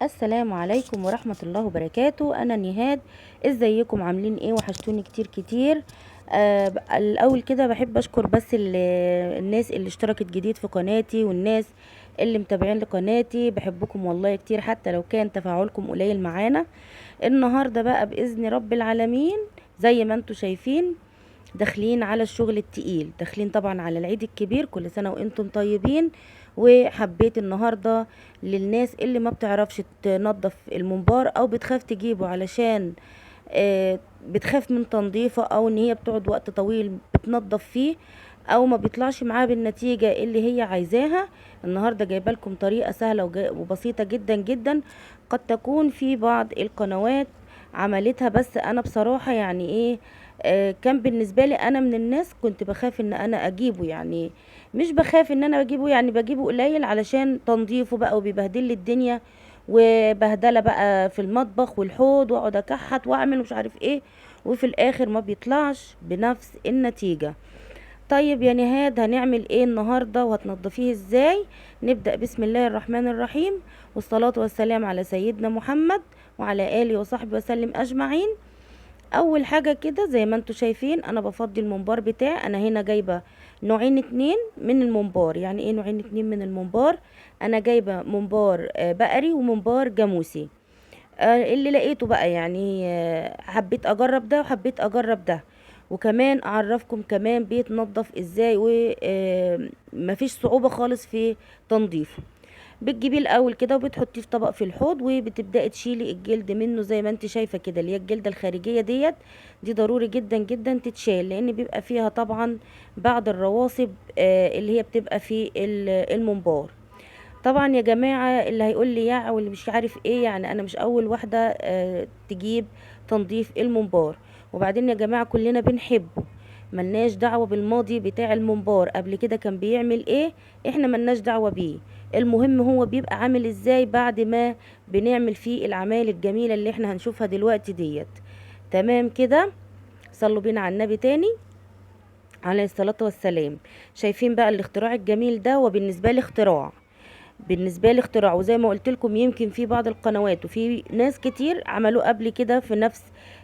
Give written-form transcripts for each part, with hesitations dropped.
السلام عليكم ورحمة الله وبركاته. أنا نهاد، ازيكم؟ عاملين ايه؟ وحشتوني كتير كتير. الأول كده بحب أشكر بس الناس اللي اشتركت جديد في قناتي والناس اللي متابعين لقناتي، بحبكم والله كتير حتى لو كان تفاعلكم قليل معانا. النهاردة بقى بإذن رب العالمين زي ما انتم شايفين داخلين على الشغل التقيل، داخلين طبعا على العيد الكبير. كل سنة وانتم طيبين. وحبيت النهاردة للناس اللي ما بتعرفش تنظف الممبار او بتخاف تجيبه علشان بتخاف من تنظيفه، او ان هي بتقعد وقت طويل بتنظف فيه او ما بيطلعش معاها بالنتيجة اللي هي عايزاها. النهاردة جايبه لكم طريقة سهلة وبسيطة جدا جدا، قد تكون في بعض القنوات عملتها، بس انا بصراحة كان بالنسبة لي انا من الناس كنت بخاف ان انا اجيبه، يعني مش بخاف ان انا اجيبه، يعني بجيبه قليل علشان تنظيفه بقى وبيبهدل لي الدنيا وبهدلة بقى في المطبخ والحوض، واقعد اكحت واعمل ومش عارف ايه، وفي الاخر ما بيطلعش بنفس النتيجة. طيب يا نهاد هنعمل ايه النهاردة وهتنضفيه ازاي؟ نبدأ بسم الله الرحمن الرحيم، والصلاة والسلام على سيدنا محمد وعلى آله وصحبه وسلم أجمعين. أول حاجة كده زي ما انتوا شايفين أنا بفضي الممبار بتاعي. أنا هنا جايبة نوعين اتنين من الممبار. يعني ايه نوعين اتنين من الممبار؟ أنا جايبة ممبار بقري وممبار جاموسي. اللي لقيته بقى حبيت أجرب ده وحبيت أجرب ده، وكمان أعرفكم كمان بيتنضف إزاي، ومفيش صعوبة خالص في تنظيفه. بتجيبيه الأول كده وبتحطيه في طبق في الحوض، وبتبدأي تشيلي الجلد منه زي ما انت شايفة كده، اللي هي الجلدة الخارجية ديت، دي ضروري جدا جدا تتشال، لأن بيبقى فيها طبعا بعض الرواسب، اللي هي بتبقى في الممبار. طبعا يا جماعة اللي هيقول لي يا واللي مش عارف ايه، انا مش اول واحدة، تجيب تنظيف الممبار. وبعدين يا جماعة كلنا بنحبه، ملناش دعوة بالماضي بتاع الممبار، قبل كده كان بيعمل ايه احنا ملناش دعوة بيه. المهم هو بيبقى عامل ازاي بعد ما بنعمل فيه العمال الجميلة اللي احنا هنشوفها دلوقتي ديت. تمام كده، صلوا بينا على النبي تاني عليه الصلاة والسلام. شايفين بقى الاختراع الجميل ده؟ وبالنسبة لي اختراع، بالنسبة لي اختراع، وزي ما قلت لكم يمكن في بعض القنوات وفي ناس كتير عملوه قبل كده في نفس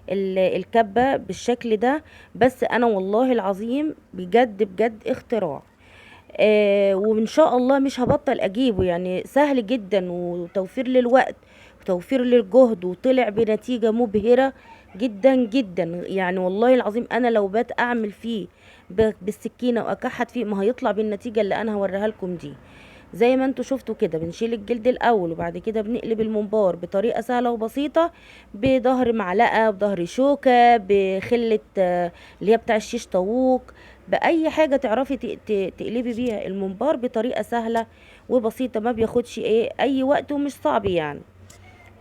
الكبة بالشكل ده، بس انا والله العظيم بجد بجد اختراع. وان شاء الله مش هبطل اجيبه، سهل جدا وتوفير للوقت وتوفير للجهد، وطلع بنتيجة مبهرة جدا جدا. والله العظيم انا لو بات اعمل فيه بالسكينة واكحت فيه ما هيطلع بالنتيجة اللي انا هوريها لكم دي. زي ما انتوا شفتوا كده بنشيل الجلد الاول، وبعد كده بنقلب الممبار بطريقة سهلة وبسيطة، بظهر معلقة، بظهر شوكة، بخلة، اللي هي بتاع الشيش طاووق، بأي حاجة تعرفي تقلبي بيها الممبار بطريقة سهلة وبسيطة، ما بياخدش اي وقت ومش صعب.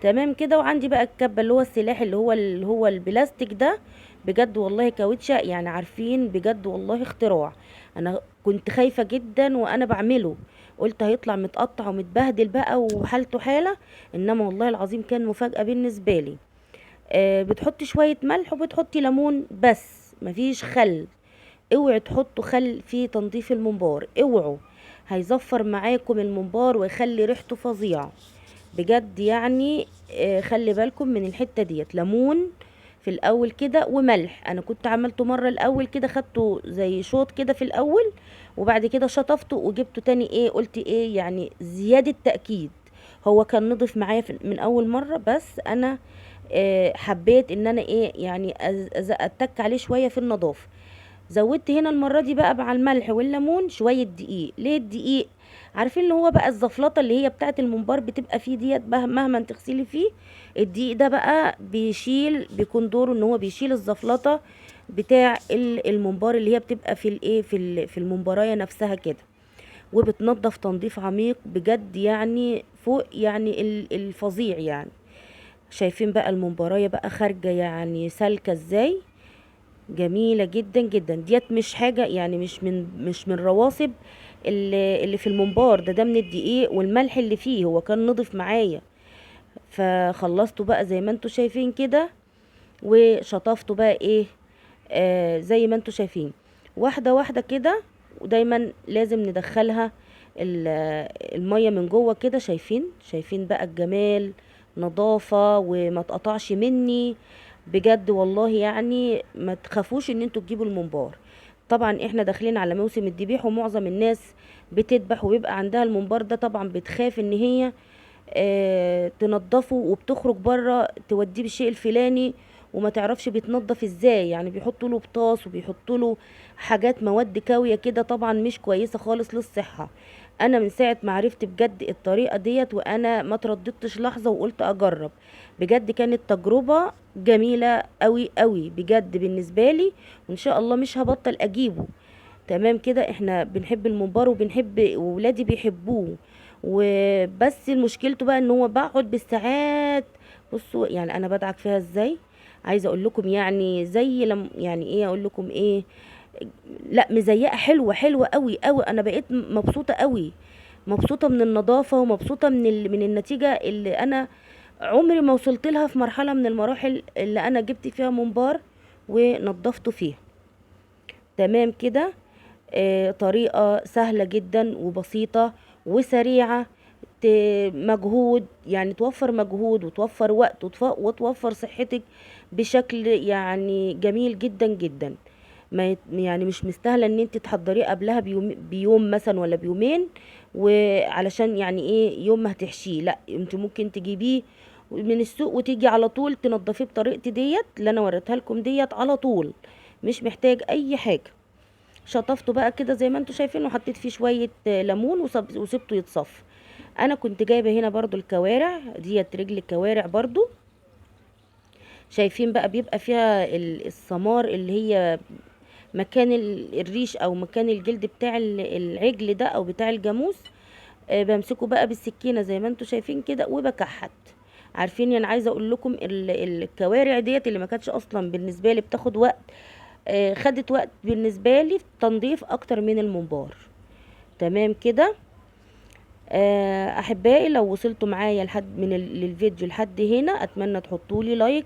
تمام كده. وعندي بقى الكبة اللي هو السلاح اللي هو البلاستيك ده، بجد والله كاوتشة، عارفين بجد والله اختراع. انا كنت خايفة جدا وانا بعمله، قلت هيطلع متقطع ومتبهدل بقى وحالته حالة، انما والله العظيم كان مفاجأة بالنسبة لي. بتحطي شوية ملح وبتحطي ليمون بس، مفيش خل. اوعوا تحطوا خل في تنظيف الممبار، اوعوا، هيزفر معاكم الممبار ويخلي ريحته فظيعة بجد. خلي بالكم من الحتة ديت. ليمون في الاول كده وملح، انا كنت عملته مرة الاول كده، خدته زي شوط كده في الاول، وبعد كده شطفته وجبته تاني، قلت ايه يعني زيادة تأكيد. هو كان نضف معايا من اول مرة، بس انا، حبيت ان انا اتك عليه شوية في النظافة. زودت هنا المرة دي بقى مع الملح والليمون شوية دقيق. ليه الدقيق؟ عارفين اللي هو بقى الزفلطة اللي هي بتاعة الممبار بتبقى فيه ديت، مهما تغسلي فيه الدقيق ده بقى بيكون دوره ان هو بيشيل الزفلطة بتاع الممبار اللي هي بتبقى في الايه، في الممبرايه نفسها كده، وبتنظف تنظيف عميق بجد، فوق الفظيع. شايفين بقى الممبرايه بقى خارجه سالكه ازاي، جميله جدا جدا. ديت مش حاجه مش من رواسب اللي في الممبار ده، ده من الدقيق والملح اللي فيه، هو كان نضف معايا. فخلصته بقى زي ما انتوا شايفين كده، وشطفته بقى زي ما انتوا شايفين واحده واحده كده. ودايما لازم ندخلها المية من جوه كده. شايفين بقى الجمال، نظافة وما تقطعش مني بجد والله. يعني ما تخافوش ان انتوا تجيبوا الممبار. طبعا احنا داخلين على موسم الذبيح، ومعظم الناس بتذبح وبيبقى عندها الممبار ده، طبعا بتخاف ان هي تنضفه وبتخرج بره توديه بالشيء الفلاني وما تعرفش بيتنضف ازاي. يعني بيحطوا له بطاس وبيحطوا له حاجات مواد كاويه كده، طبعا مش كويسة خالص للصحة. انا من ساعة ما عرفت بجد الطريقة ديت وانا ما ترددتش لحظة وقلت اجرب. بجد كانت تجربه جميلة قوي قوي بجد بالنسبة لي، وان شاء الله مش هبطل اجيبه. تمام كده، احنا بنحب الممبار وبنحب وولادي بيحبوه، وبس مشكلته بقى ان هو بقعد بالساعات. بصوا يعني انا بدعك فيها ازاي، عايزه اقول لكم يعني زي لم يعني ايه اقول لكم ايه، لا مزيقه حلوة حلوة قوي قوي. انا بقيت مبسوطة قوي، مبسوطة من النظافة ومبسوطة من النتيجة اللي انا عمري ما وصلت لها في مرحلة من المراحل اللي انا جبت فيها ممبار ونظفته فيها. تمام كده، طريقه سهلة جدا وبسيطة وسريعة، مجهود يعني توفر مجهود وتوفر وقت وتوفر صحتك بشكل يعني جميل جدا جدا. ما يعني مش مستاهلة ان انت تحضريه قبلها بيوم مثلا ولا بيومين، وعلشان يعني ايه يوم ما هتحشيه، لا انت ممكن تجيبيه من السوق وتيجي على طول تنضفيه بطريقتي ديت اللي انا وريتها لكم ديت على طول، مش محتاج اي حاجة. شطفته بقى كده زي ما انتم شايفين، وحطيت فيه شوية ليمون وسبته يتصفى. انا كنت جايبه هنا برضو الكوارع ديت، رجل الكوارع برضو شايفين بقى بيبقى فيها السمار اللي هي مكان الريش او مكان الجلد بتاع العجل ده او بتاع الجاموس. بمسكه بقى بالسكينة زي ما انتم شايفين كده وبكحت. عارفين يعني عايزه اقول لكم الكوارع ديت اللي ما كانتش اصلا بالنسبة لي بتاخد وقت، خدت وقت بالنسبة لي في التنظيف اكتر من الممبار. تمام كده. احبائي لو وصلتوا معايا لحد من للفيديو لحد هنا، اتمنى تحطوا لي like،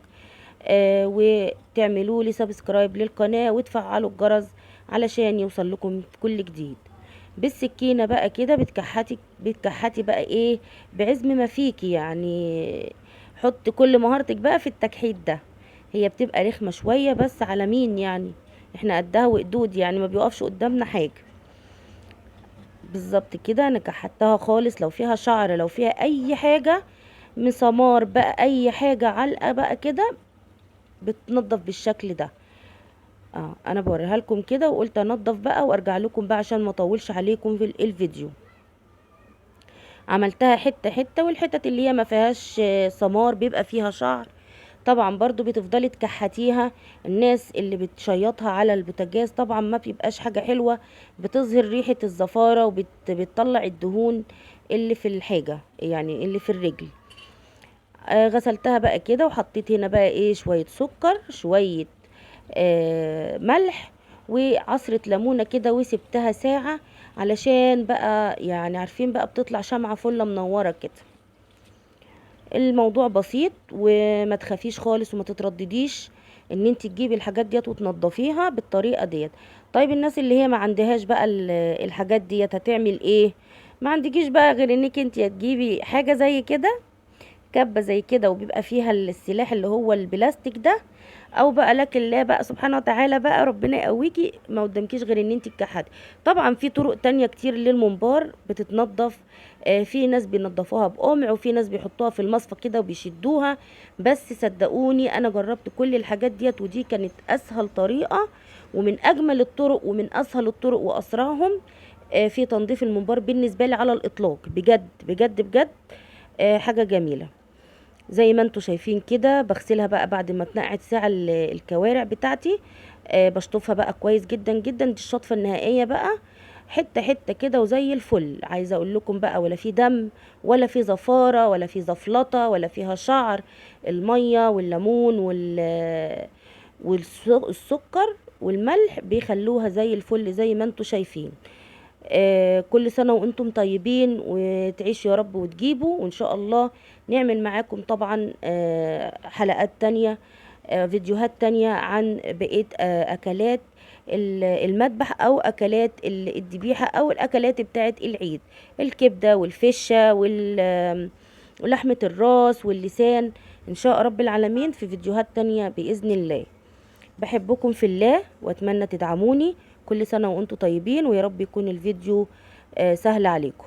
وتعملوا لي subscribe للقناة وتفعلوا الجرس علشان يوصل لكم كل جديد. بالسكينة بقى كده بتكحتي بقى ايه بعزم ما فيكي، يعني حط كل مهارتك بقى في التكحيت ده. هي بتبقى رخمة شوية بس على مين يعني، احنا قدها وقدود يعني، ما بيقفش قدامنا حاجة. بالظبط كده انا كحتها خالص، لو فيها شعر لو فيها اي حاجة مسامار بقى اي حاجة علقة بقى كده بتنضف بالشكل ده. انا بوريها لكم كده وقلت انضف بقى وارجع لكم بقى عشان ما اطولش عليكم في الفيديو. عملتها حتة حتة، والحتت اللي هي ما فيهاش سمار بيبقى فيها شعر طبعا برضو بتفضلي تكحتيها. الناس اللي بتشيطها على البوتاجاز طبعا ما بيبقاش حاجة حلوة، بتظهر ريحة الزفارة وبتطلع الدهون اللي في الحاجة يعني اللي في الرجل. غسلتها بقى كده وحطيت هنا بقى ايه شوية سكر شوية، ملح وعصرة ليمونة كده، وسبتها ساعة علشان بقى يعني عارفين بقى بتطلع شمعة فلة منورة كده. الموضوع بسيط وما تخافيش خالص وما تتردديش ان انت تجيبي الحاجات ديت وتنضفيها بالطريقة ديت. طيب الناس اللي هي ما عندهاش بقى الحاجات ديت هتعمل ايه؟ ما عندكيش بقى غير انك انت تجيبي حاجة زي كده، كبة زي كده وبيبقى فيها السلاح اللي هو البلاستيك ده، او بقى لك الله بقى سبحانه وتعالى بقى ربنا يقويكي، ما قدامكيش غير ان انت تكحتي. طبعا في طرق تانية كتير للممبار بتتنضف، في ناس بينضفوها بقمع وفي ناس بيحطوها في المصفى كده وبيشدوها، بس صدقوني انا جربت كل الحاجات ديت ودي كانت اسهل طريقة ومن اجمل الطرق ومن اسهل الطرق واسرعهم، في تنظيف الممبار بالنسبة لي على الاطلاق. بجد بجد بجد، حاجة جميلة. زي ما انتوا شايفين كده بغسلها بقى بعد ما اتنقعت ساعة الكوارع بتاعتي، بشطفها بقى كويس جدا جدا، دي الشطفة النهائية بقى، حتة حتة كده وزي الفل. عايزة اقول لكم بقى ولا في دم ولا في زفارة ولا في زفلطة ولا فيها شعر. المية والليمون والسكر والملح بيخلوها زي الفل زي ما انتوا شايفين. كل سنة وانتم طيبين وتعيشوا يا رب وتجيبوا، وان شاء الله نعمل معاكم طبعا، حلقات تانية، فيديوهات تانية عن بقية، أكلات المذبح او اكلات الذبيحة او الاكلات بتاعه العيد، الكبده والفشه ولحمه الراس واللسان. ان شاء رب العالمين في فيديوهات تانية باذن الله. بحبكم في الله واتمنى تدعموني. كل سنة وانتم طيبين، ويا رب يكون الفيديو سهل عليكم.